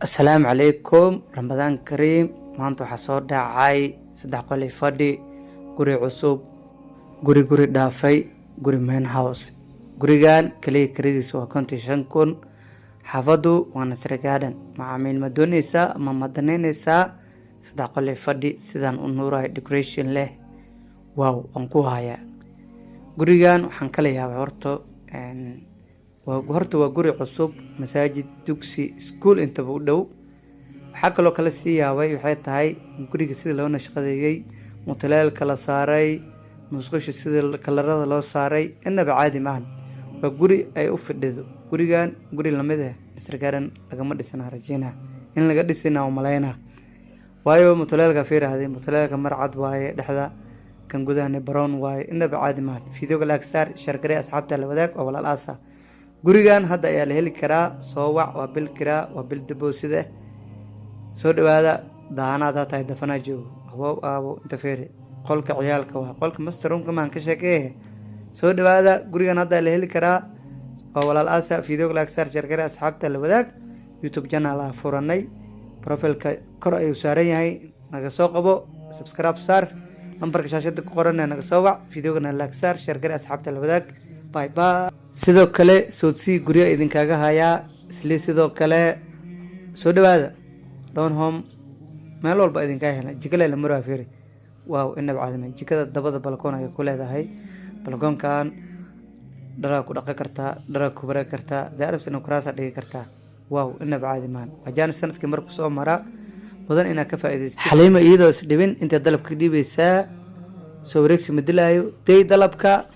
Asalaamu calaykum, Ramadaan kariim. Maanta waxaa soo dhacay 3 qol iyo fadhi, guri cusub, guri guri dhaafay, guri main house. Gurigan kaliya kiradiisu waa 55,000. Xaafadu waa Nasri Garden. Macaamiil, ma dooneysaa ama ma danaynaysaa 3 qol iyo fadhi sidaan u nuurayo, decoration leh? Wow, waan ku hayaa gurigan. Waxaan kala yaabay horta waa guri cusub, masaajid, dugsi, iskuul intaba u dhow. Waxaa kaloo kala sii yaabay waxay tahay guriga sida loo nashqadeeyey, mutuleelka la saaray, musqusha sida kalarada loo saaray, inaba caadi maahan. Waa guri ay u fadhido. Gurigan guri lamid ah Nasri Garden lagama dhisana, rajeynaa in laga dhisina umaleynaa, waayo mutuleelka fiirahday, mutuleelka marcad waaye, dhexda kan gudahani brown waaye, inaba caadi maahan. Videoga like saar, share garee, asxaabta la wadaag. Waa walaal aasa. Gurigan hadda ayaa la heli karaa. Soo wac, waa bil kiraa, waa bil deposit ah. Soo dhawaada. Daahana hadaa tahay, dafanaa joogo. Abow aabo, inta feere qolka ciyaalka waa qolka master roomka, maan ka sheekeeye. Soo dhawaada, gurigan hadda la heli karaa. Waa walaal aasa. Videoga like saar, share garee, asxaabta la wadaag. YouTube channel ah furanay, profilka kor ayuu saaran yahay, naga soo qabo, subscribe saar, lambarka shaashada ku qoran naga soo wac. Videogana like saar, share garee, asxaabta la wadaag. Bye bye. Sidoo kale South C guryo idinkaaga hayaa isli. Sidoo kale soo dhawaada Donholm, meel walba idinkaa hela. Jikale la maraa, fiiri. Wow, inaba caadima. Jikada dabada balkoon ayay ku leedahay. Balkoonkan dharaa ku dhaqan kartaa, dharaa ku baran kartaa, daarabsina kuraasa dhigi kartaa. Wow, inaba caadi maan. Waa jaanis sanadkii marku soo maraa mudan inaad ka faa'iidaystid. Xaliima iyadoo is dhibin intay dalabka dhiibaysaa, soo wareegsi ma dilaayo day dalabka.